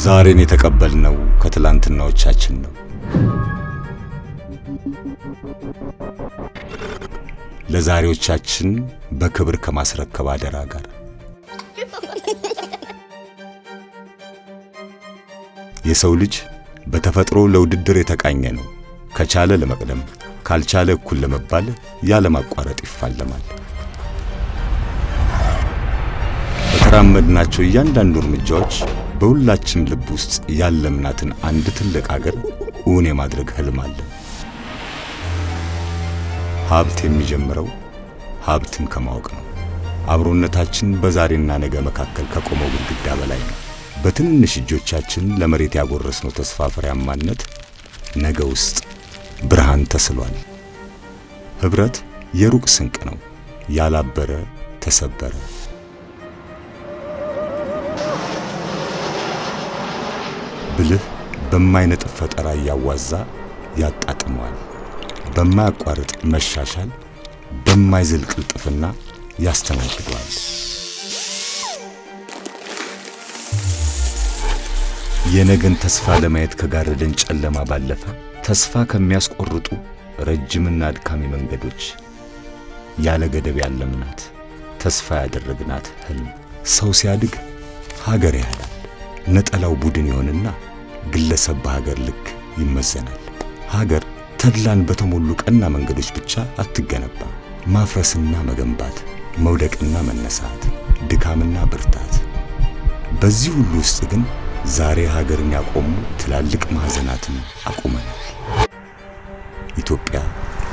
ዛሬን የተቀበልነው ከትላንትናዎቻችን ነው። ለዛሬዎቻችን በክብር ከማስረከብ አደራ ጋር የሰው ልጅ በተፈጥሮ ለውድድር የተቃኘ ነው። ከቻለ ለመቅደም፣ ካልቻለ እኩል ለመባል ያለማቋረጥ ይፋለማል። በተራመድናቸው እያንዳንዱ እርምጃዎች በሁላችን ልብ ውስጥ ያለምናትን አንድ ትልቅ አገር እውን የማድረግ ህልም አለን። ሀብት የሚጀምረው ሀብትን ከማወቅ ነው። አብሮነታችን በዛሬና ነገ መካከል ከቆመው ግድግዳ በላይ ነው። በትንንሽ እጆቻችን ለመሬት ያጎረስነው ተስፋ ፍሬያማነት ነገ ውስጥ ብርሃን ተስሏል። ህብረት የሩቅ ስንቅ ነው። ያላበረ ተሰበረ። ብልህ በማይነጥፍ ፈጠራ እያዋዛ ያጣጥመዋል። በማያቋርጥ መሻሻል፣ በማይዝል ቅልጥፍና ያስተናግደዋል። የነገን ተስፋ ለማየት ከጋረደን ጨለማ ባለፈ ተስፋ ከሚያስቆርጡ ረጅምና አድካሚ መንገዶች ያለ ገደብ ያለምናት፣ ተስፋ ያደረግናት ህልም። ሰው ሲያድግ ሀገር ያህላል። ነጠላው ቡድን ይሆንና ግለሰብ በሀገር ልክ ይመዘናል። ሀገር ተድላን በተሞሉ ቀና መንገዶች ብቻ አትገነባም። ማፍረስና መገንባት፣ መውደቅና መነሳት፣ ድካምና ብርታት። በዚህ ሁሉ ውስጥ ግን ዛሬ ሀገርን ያቆሙ ትላልቅ ማዕዘናትን አቁመናል። ኢትዮጵያ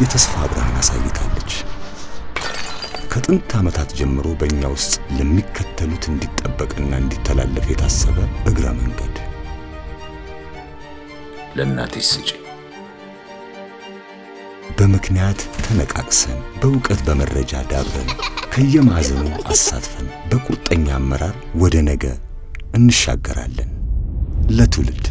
የተስፋ ብርሃን አሳይታለች። ከጥንት ዓመታት ጀምሮ በእኛ ውስጥ ለሚከተሉት እንዲጠበቅና እንዲተላለፍ የታሰበ እግረ መንገድ። ለእናቴ ስጪ። በምክንያት ተነቃቅሰን፣ በእውቀት በመረጃ ዳብረን፣ ከየማዕዘኑ አሳትፈን፣ በቁርጠኛ አመራር ወደ ነገ እንሻገራለን። ለትውልድ።